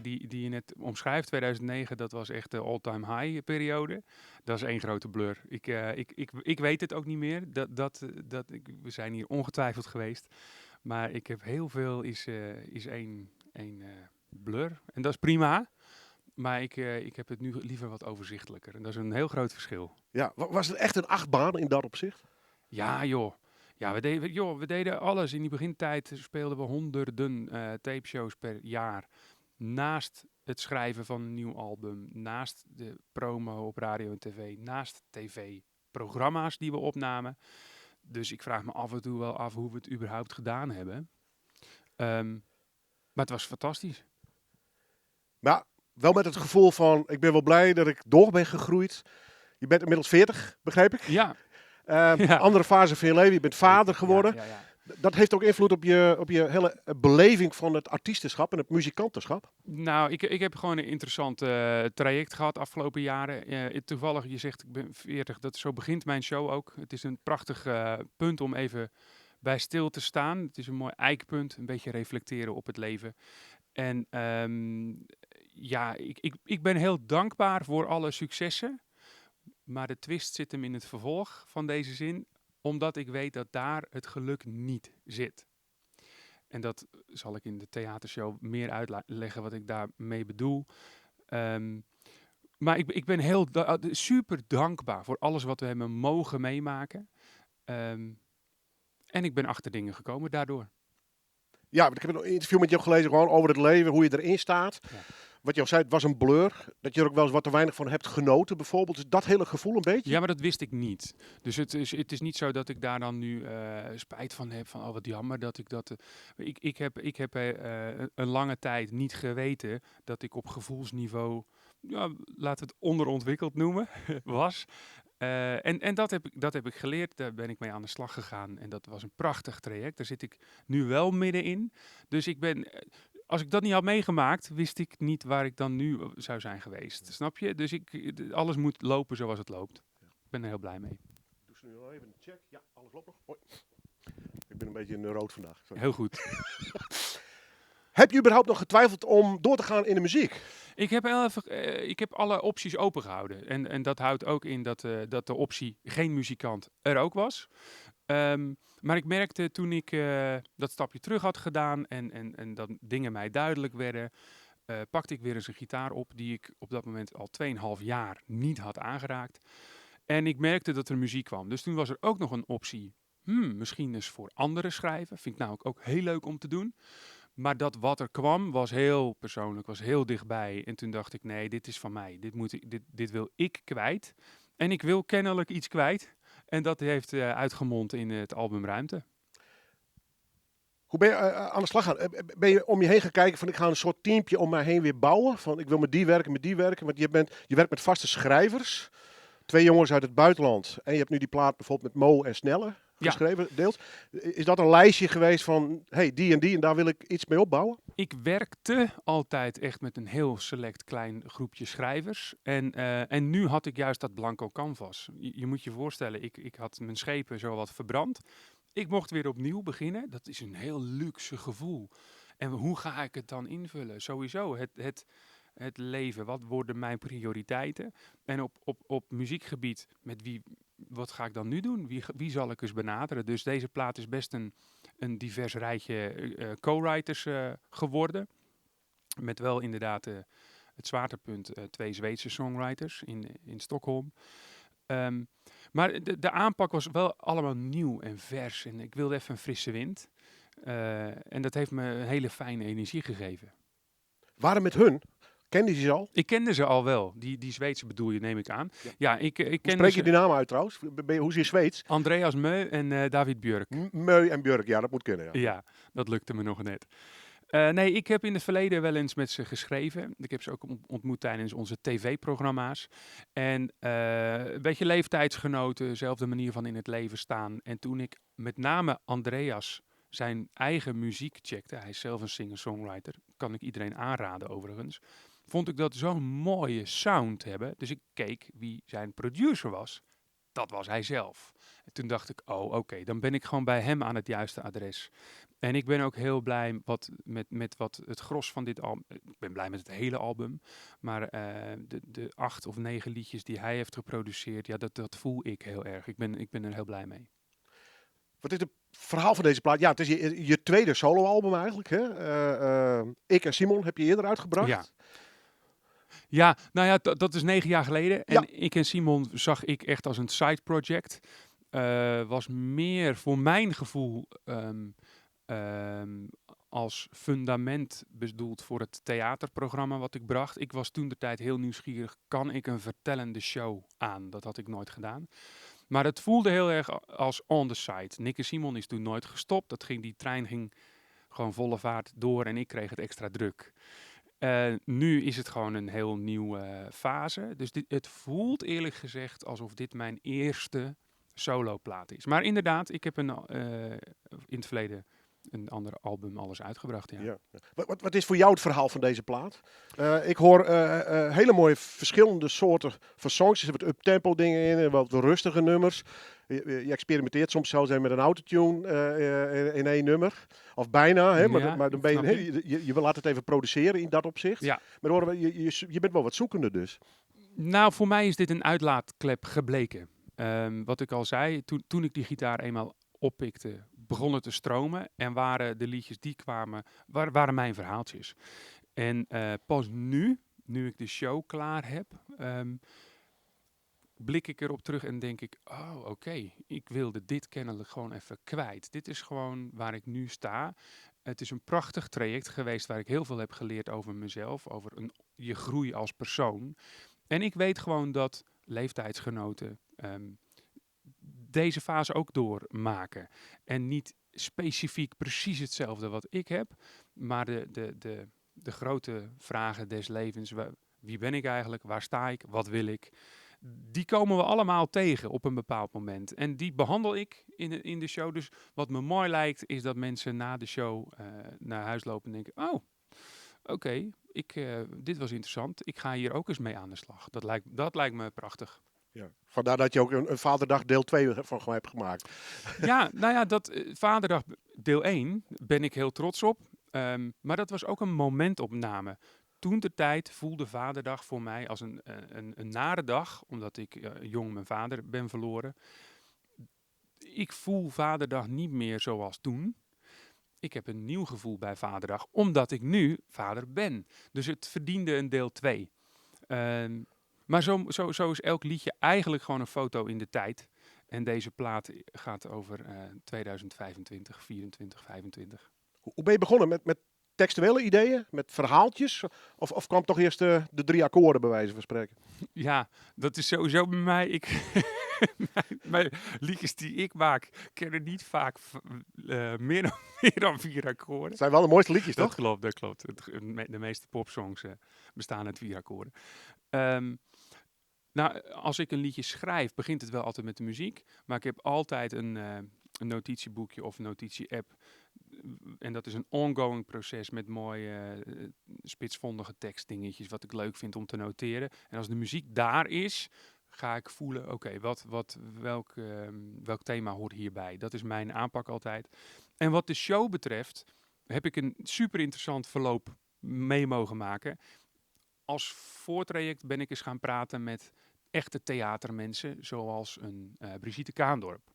tijd die je net omschrijft, 2009, dat was echt de all-time high periode. Dat is één grote blur. Ik weet het ook niet meer. We zijn hier ongetwijfeld geweest. Maar ik heb heel veel is één blur. En dat is prima. Maar ik heb het nu liever wat overzichtelijker. En dat is een heel groot verschil. Ja, was het echt een achtbaan in dat opzicht? Ja, joh. Ja, joh, we deden alles. In die begintijd speelden we honderden tapeshows per jaar. Naast het schrijven van een nieuw album, naast de promo op radio en tv, naast tv-programma's die we opnamen. Dus ik vraag me af en toe wel af hoe we het überhaupt gedaan hebben. Maar het was fantastisch. Maar wel met het gevoel van, ik ben wel blij dat ik door ben gegroeid. Je bent inmiddels 40, begrijp ik? Ja. Andere fase van je leven, je bent vader geworden. Dat heeft ook invloed op je hele beleving van het artiestenschap en het muzikantenschap? Nou, ik heb gewoon een interessant traject gehad de afgelopen jaren. Toevallig, je zegt ik ben 40, zo begint mijn show ook. Het is een prachtig punt om even bij stil te staan. Het is een mooi ijkpunt, een beetje reflecteren op het leven. En ja, ik ben heel dankbaar voor alle successen. Maar de twist zit hem in het vervolg van deze zin, omdat ik weet dat daar het geluk niet zit. En dat zal ik in de theatershow meer uitleggen wat ik daarmee bedoel. Maar ik ben heel super dankbaar voor alles wat we hebben mogen meemaken. En ik ben achter dingen gekomen daardoor. Ja, want ik heb een interview met jou gelezen gewoon over het leven, hoe je erin staat. Wat je al zei, het was een blur. Dat je er ook wel eens wat te weinig van hebt genoten bijvoorbeeld. Is dat hele gevoel een beetje? Ja, maar dat wist ik niet. Dus het is niet zo dat ik daar dan nu spijt van heb. Van, oh, wat jammer dat ik dat... Ik heb een lange tijd niet geweten dat ik op gevoelsniveau, ja, laat het onderontwikkeld noemen, was. En dat heb ik geleerd, daar ben ik mee aan de slag gegaan. En dat was een prachtig traject. Daar zit ik nu wel middenin. Dus als ik dat niet had meegemaakt, wist ik niet waar ik dan nu zou zijn geweest. Snap je? Dus alles moet lopen zoals het loopt. Ik ben er heel blij mee. Doe ze nu al even een check. Ja, alles loopt nog. Hoi. Ik ben een beetje in de rood vandaag. Sorry. Heel goed. Heb je überhaupt nog getwijfeld om door te gaan in de muziek? Ik heb alle opties opengehouden. En dat houdt ook in dat de optie geen muzikant er ook was. Maar ik merkte toen ik dat stapje terug had gedaan en dat dingen mij duidelijk werden, pakte ik weer eens een gitaar op die ik op dat moment al 2,5 jaar niet had aangeraakt. En ik merkte dat er muziek kwam. Dus toen was er ook nog een optie. Misschien eens voor anderen schrijven. Vind ik namelijk ook heel leuk om te doen. Maar dat wat er kwam was heel persoonlijk, was heel dichtbij. En toen dacht ik, nee, dit is van mij. Dit wil ik kwijt. En ik wil kennelijk iets kwijt. En dat heeft uitgemond in het album Ruimte. Hoe ben je aan de slag gegaan? Ben je om je heen gaan kijken van ik ga een soort teampje om mij heen weer bouwen? Van ik wil met die werken, met die werken. Want je werkt met vaste schrijvers. 2 jongens uit het buitenland. En je hebt nu die plaat bijvoorbeeld met Mo en Snelle geschreven, deels. Is dat een lijstje geweest van, hey, die en die en daar wil ik iets mee opbouwen? Ik werkte altijd echt met een heel select klein groepje schrijvers. En nu had ik juist dat blanco canvas. Je moet je voorstellen, ik had mijn schepen zo wat verbrand. Ik mocht weer opnieuw beginnen. Dat is een heel luxe gevoel. En hoe ga ik het dan invullen? Sowieso, het leven. Wat worden mijn prioriteiten? En op muziekgebied, wat ga ik dan nu doen? Wie zal ik eens benaderen? Dus deze plaat is best een divers rijtje co-writers geworden. Met wel inderdaad het zwaartepunt 2 Zweedse songwriters in Stockholm. Maar de aanpak was wel allemaal nieuw en vers. En ik wilde even een frisse wind. En dat heeft me een hele fijne energie gegeven. Waarom met hun? Kende je ze al? Ik kende ze al wel. Die Zweedse bedoel je, neem ik aan. Ja. Ja, ik Hoe kende spreek je ze. die naam uit trouwens? Hoe is je Zweeds? Andreas Meu en David Björk. Meu en Björk, ja, dat moet kunnen. Ja. Ja, dat lukte me nog net. Nee, ik heb in het verleden wel eens met ze geschreven. Ik heb ze ook ontmoet tijdens onze tv-programma's. En een beetje leeftijdsgenoten, dezelfde manier van in het leven staan. En toen ik met name Andreas zijn eigen muziek checkte, hij is zelf een singer-songwriter, kan ik iedereen aanraden overigens, vond ik dat zo'n mooie sound hebben. Dus ik keek wie zijn producer was. Dat was hij zelf. En toen dacht ik, oh oké, dan ben ik gewoon bij hem aan het juiste adres. En ik ben ook heel blij met wat het gros van dit album. Ik ben blij met het hele album. Maar de 8 of 9 liedjes die hij heeft geproduceerd, ja, dat voel ik heel erg. Ik ben er heel blij mee. Wat is het verhaal van deze plaat? Ja, het is je tweede soloalbum eigenlijk. Hè? Ik en Simon heb je eerder uitgebracht. Ja. Ja, nou ja, dat is 9 jaar geleden. En Ik en Simon zag ik echt als een side project. Was meer voor mijn gevoel als fundament bedoeld voor het theaterprogramma wat ik bracht. Ik was toen de tijd heel nieuwsgierig. Kan ik een vertellende show aan? Dat had ik nooit gedaan. Maar het voelde heel erg als on the side. Nick en Simon is toen nooit gestopt. Die trein ging gewoon volle vaart door en ik kreeg het extra druk. Nu is het gewoon een heel nieuwe fase. Dus het voelt eerlijk gezegd alsof dit mijn eerste soloplaat is. Maar inderdaad, ik heb in het verleden een ander album alles uitgebracht. Ja. Ja. Wat is voor jou het verhaal van deze plaat? Ik hoor hele mooie verschillende soorten van songs. Er zitten wat up-tempo dingen in en wat rustige nummers. Je experimenteert soms zelfs even met een autotune in één nummer. Of bijna, hè? Maar Ja, dan ben je, snap hè, je. je laat het even produceren in dat opzicht. Maar horen we, je bent wel wat zoekende dus. Nou, voor mij is dit een uitlaatklep gebleken. Wat ik al zei, toen ik die gitaar eenmaal oppikte, begonnen te stromen en waren de liedjes die kwamen, waren mijn verhaaltjes. En pas nu ik de show klaar heb, blik ik erop terug en denk ik, oh oké, ik wilde dit kennelijk gewoon even kwijt. Dit is gewoon waar ik nu sta. Het is een prachtig traject geweest waar ik heel veel heb geleerd over mezelf, over je groei als persoon. En ik weet gewoon dat leeftijdsgenoten deze fase ook doormaken. En niet specifiek precies hetzelfde wat ik heb, maar de grote vragen des levens. Wie ben ik eigenlijk? Waar sta ik? Wat wil ik? Die komen we allemaal tegen op een bepaald moment. En die behandel ik in de show. Dus wat me mooi lijkt, is dat mensen na de show naar huis lopen en denken, oh, oké, dit was interessant. Ik ga hier ook eens mee aan de slag. Dat lijkt me prachtig. Ja, vandaar dat je ook een Vaderdag deel 2 van hebt gemaakt. Ja, nou ja, dat Vaderdag deel 1 ben ik heel trots op. Maar dat was ook een momentopname. Toen de tijd voelde Vaderdag voor mij als een nare dag, omdat ik jong mijn vader ben verloren. Ik voel Vaderdag niet meer zoals toen. Ik heb een nieuw gevoel bij Vaderdag, omdat ik nu vader ben. Dus het verdiende een deel 2. Maar zo is elk liedje eigenlijk gewoon een foto in de tijd. En deze plaat gaat over 2025, 24, 25. Hoe ben je begonnen? Met textuele ideeën? Met verhaaltjes? Of kwam toch eerst de 3 akkoorden bij wijze van spreken? Ja, dat is sowieso bij mij. Mijn liedjes die ik maak kennen niet vaak meer dan 4 akkoorden. Het zijn wel de mooiste liedjes, Dat toch? klopt, dat klopt. De meeste popsongs bestaan uit 4 akkoorden. Als ik een liedje schrijf, begint het wel altijd met de muziek. Maar ik heb altijd een notitieboekje of een notitie-app. En dat is een ongoing proces met mooie spitsvondige tekstdingetjes, wat ik leuk vind om te noteren. En als de muziek daar is, ga ik voelen, oké, welk thema hoort hierbij? Dat is mijn aanpak altijd. En wat de show betreft, heb ik een super interessant verloop mee mogen maken. Als voortraject ben ik eens gaan praten met echte theatermensen, zoals een Brigitte Kaandorp.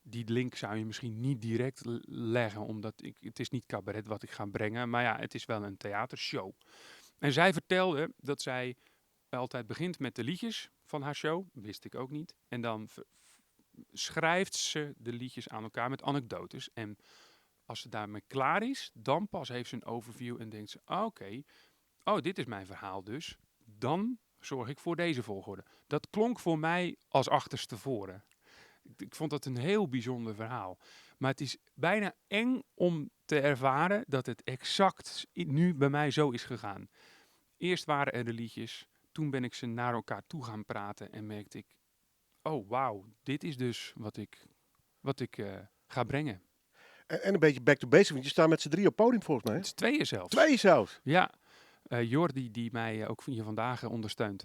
Die link zou je misschien niet direct leggen, omdat het is niet cabaret wat ik ga brengen, maar het is wel een theatershow. En zij vertelde dat zij altijd begint met de liedjes van haar show, wist ik ook niet. En dan schrijft ze de liedjes aan elkaar met anekdotes. En als ze daarmee klaar is, dan pas heeft ze een overview en denkt ze, ah, oké, oh, dit is mijn verhaal dus. Dan zorg ik voor deze volgorde. Dat klonk voor mij als achterstevoren. Ik vond dat een heel bijzonder verhaal. Maar het is bijna eng om te ervaren dat het exact nu bij mij zo is gegaan. Eerst waren er de liedjes, toen ben ik ze naar elkaar toe gaan praten en merkte ik, oh wauw, dit is dus wat ik ga brengen. En een beetje back to basics, want je staat met z'n 3 op podium volgens mij, hè? Het is 2 zelfs. 2 zelfs? Ja, Jordi die mij ook hier vandaag ondersteunt.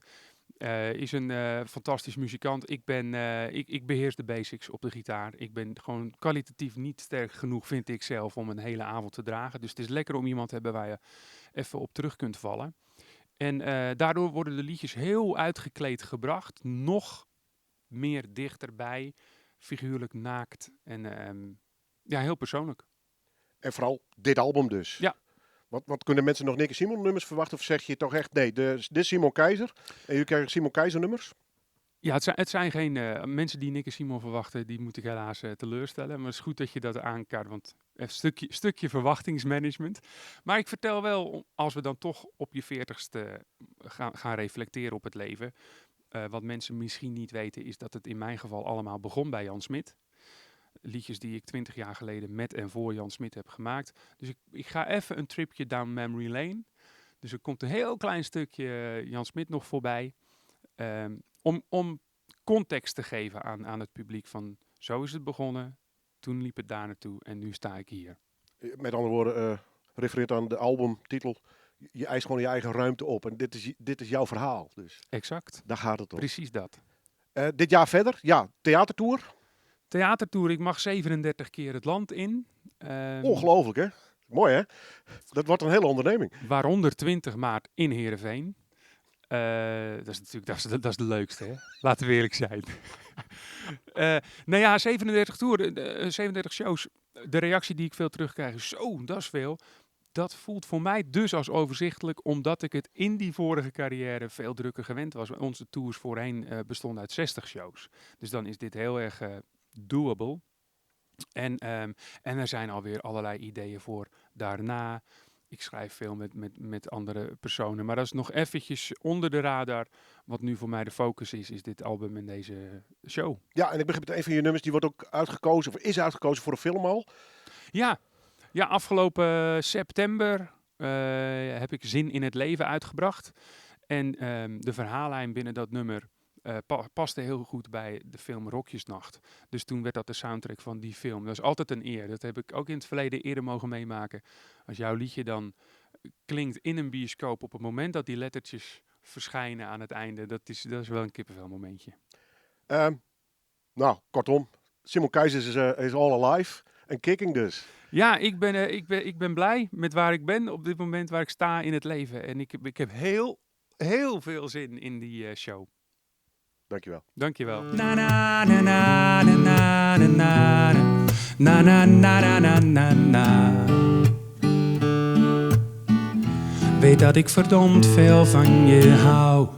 Is een fantastisch muzikant. Ik ik beheers de basics op de gitaar. Ik ben gewoon kwalitatief niet sterk genoeg, vind ik zelf, om een hele avond te dragen. Dus het is lekker om iemand te hebben waar je even op terug kunt vallen. En daardoor worden de liedjes heel uitgekleed gebracht. Nog meer dichterbij, figuurlijk naakt en ja, heel persoonlijk. En vooral dit album dus. Ja. Wat kunnen mensen nog Nick en Simon nummers verwachten? Of zeg je toch echt, nee, dit is Simon Keizer. En jullie krijgen Simon Keizer nummers? Ja, het zijn geen mensen die Nick en Simon verwachten, die moet ik helaas teleurstellen. Maar het is goed dat je dat aankaart, want een stukje verwachtingsmanagement. Maar ik vertel wel, als we dan toch op je 40ste gaan reflecteren op het leven. Wat mensen misschien niet weten, is dat het in mijn geval allemaal begon bij Jan Smit. Liedjes die ik 20 jaar geleden met en voor Jan Smit heb gemaakt. Dus ik ga even een tripje down memory lane. Dus er komt een heel klein stukje Jan Smit nog voorbij. Om context te geven aan het publiek van zo is het begonnen, toen liep het daar naartoe en nu sta ik hier. Met andere woorden, refereert aan de albumtitel. Je eist gewoon je eigen ruimte op en dit is jouw verhaal. Dus Exact. Daar gaat het om. Precies dat. Dit jaar verder, ja, theatertour. Theatertour, ik mag 37 keer het land in. Ongelooflijk, hè? Mooi, hè? Dat wordt een hele onderneming. Waaronder 20 maart in Heerenveen. Dat is natuurlijk dat is de leukste, hè? Laten we eerlijk zijn. Nou ja, 37 toeren, 37 shows. De reactie die ik veel terugkrijg is, zo, dat is veel. Dat voelt voor mij dus als overzichtelijk, omdat ik het in die vorige carrière veel drukker gewend was. Onze tours voorheen bestonden uit 60 shows. Dus dan is dit heel erg doable. En er zijn alweer allerlei ideeën voor daarna. Ik schrijf veel met andere personen. Maar dat is nog eventjes onder de radar. Wat nu voor mij de focus is, is dit album en deze show. Ja, en ik begrijp dat een van je nummers, die wordt ook uitgekozen, of is uitgekozen voor een film al. Ja, ja, afgelopen september heb ik Zin in het Leven uitgebracht. En de verhaallijn binnen dat nummer paste heel goed bij de film Rokjesnacht. Dus toen werd dat de soundtrack van die film. Dat is altijd een eer. Dat heb ik ook in het verleden eerder mogen meemaken. Als jouw liedje dan klinkt in een bioscoop op het moment dat die lettertjes verschijnen aan het einde. Dat is wel een kippenvelmomentje. Kortom, Simon Keizer is all alive en kicking dus. Ja, ik ben blij met waar ik ben op dit moment, waar ik sta in het leven. En ik heb heel, heel veel zin in die show. Dankjewel. Dankjewel. Na, na, na, na, na, na, na, na, na, na, na, na, na, na. Weet dat ik verdomd veel van je hou.